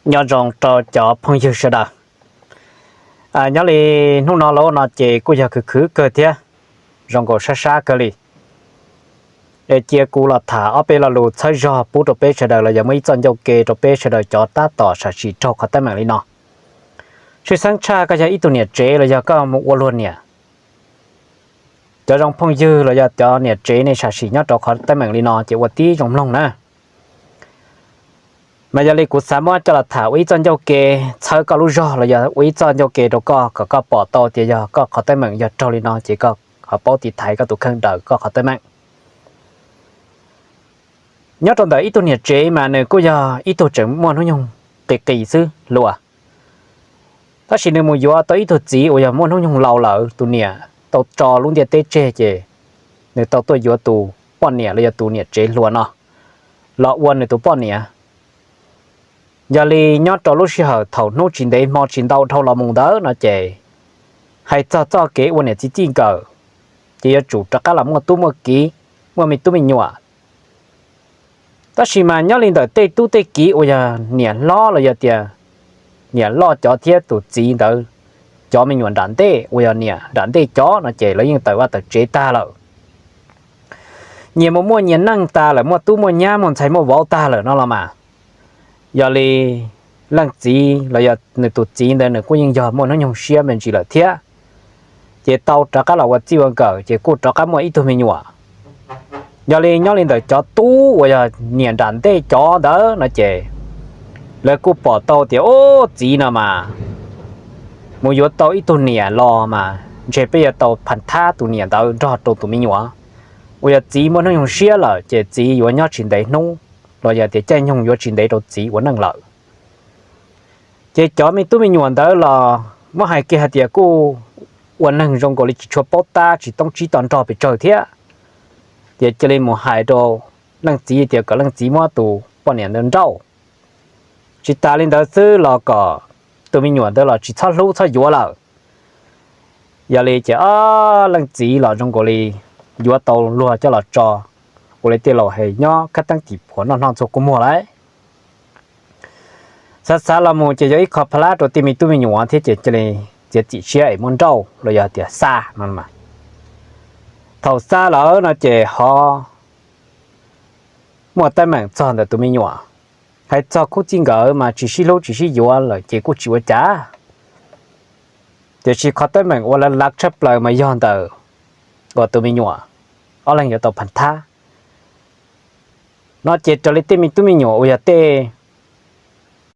Nyob zoo rau cov phooj ywg sawv daws. Nyob li hnub no los no ces kuj yog khwv khwv kawg thiab, zoo nkaus sab sab kawg li. Es cia kuv los tham ob peb lo lus txhawb zog pub rau peb sawv daws los yog muaj ib txoj ncauj ke rau peb sawv daws cov tab tom sam sim raug qhov teeb meem li no. Tshwj xeeb tshaj koj yog ib tug niam tsev los yog koj mus ua luag niam, cov zoo phooj ywg los yog cov niam tsev nej sam sim nyob rau qhov teeb meem li no ces ua tib zoo mloog na. Mas yog li kuv xav muab coj los tham ua ib txoj ncauj ke txhawb koj lub zog los yog ua ib txoj ncauj ke rau koj kom koj pom tau tias yog koj qhov teeb meem yog raug li no ces koj ho paub tiv thaiv koj tus kheej daws koj qhov teeb meem. Nyob rau ntawm ib tug niam tsev mas nws kuj yog ib tug tseem muaj hnub nyoog qis qis xwb hluas, tab sis nws mus yuav tau ib tug txiv uas yog muaj hnub nyoog laus lawm, tus niam tau tso lub ntiaj teb tseg ces nws tau tuaj yuav tus poj niam los yog tus niam tsev hluas no los ua nws tus poj niam. Yog li nyob rau lub sij hawm thaum hnub tsis ntev hmo tsis ntau dhau los mus ntawd no ces hais txog txoj kev ua niam txiv txij nkawm ces yuav tsum rov qab los muaj tub muaj kiv, muaj me tub me nyuam. Tab sis mas nyob li ntawm tej tub tej kiv uas yog niam hlob los yog tias niam loj cov thiab tus txiv ntawd cov me nyuam nram ntej uas yog niam nram ntej cov no ces lawv yeej tawm vaj tawm tsev tag lawm, nyias mus muaj nyias neej tas lawm, muaj tub muaj nyab muaj ntxhais muaj vauv tag lawm no los mas. Yog li leej txiv los yog nws tus txiv ntawd nws kuj yeej yog muaj hnub nyoog siab me ntsis lawm thiab, ces tau rov qab los ua txij ua nkawm ces kuj rov qab muaj ib tug me nyuam. Yog li nyob li ntawm cov tub uas yog niam nram ntej cov ntawd no ces lawv kuj pom tau tias ub, txiv no mas mus yuav tau ib tug niam los mas ntshe peb yuav tau phas thab tus niam ntawd nrog rau tus me nyuam, uas yog txiv muaj hnub nyoog siab lawm ces txiv yuav nyob tsis ntev hnub los yog tias caij nyoog yuav tsis ntev rau txiv ua neej lawm. Ces cov me tub me nyuam ntawd los muab hais kiag hais tias kuj ua neeg zoo nkaus li tsis tshua paub tab tsis toob tsib to nrog pes tsawg thiab, ces cia li mus hais rau leej txiv tias kom leej txiv muab tus poj niam ntawd nrauj. Tsis tas li ntawd xwb los kom tus me nyuam ntawd los tsis txhob hlub txhob yuav lawm. Yog li ces ob leej txiv los zoo nkaus li yuav tau luag coj los tso, ua li tej laus hais nyob khab teeb tim phuam noj noj txhua kua muag lauj. Xav xav los mus ces yog ib qho pha lab rau tej me tub me nyuam thiab ces cia li txiav txim siab es muab nrauj los yog tias xa no. Thaum xa lawm no ces ho muaj teeb meem txog ntawm tus me nyuam. Hais txog khub txij nkawm mas tsis sib hlub tsis sib yuav lawm ces kuj tsis ua cas, tiam sis qhov teeb meem uas lav lav tshaj plaws mas yog ntawm uas tus me nyuam ob leeg yuav tau phas thab no ces raws li tej me tub me nyuam uas yog tej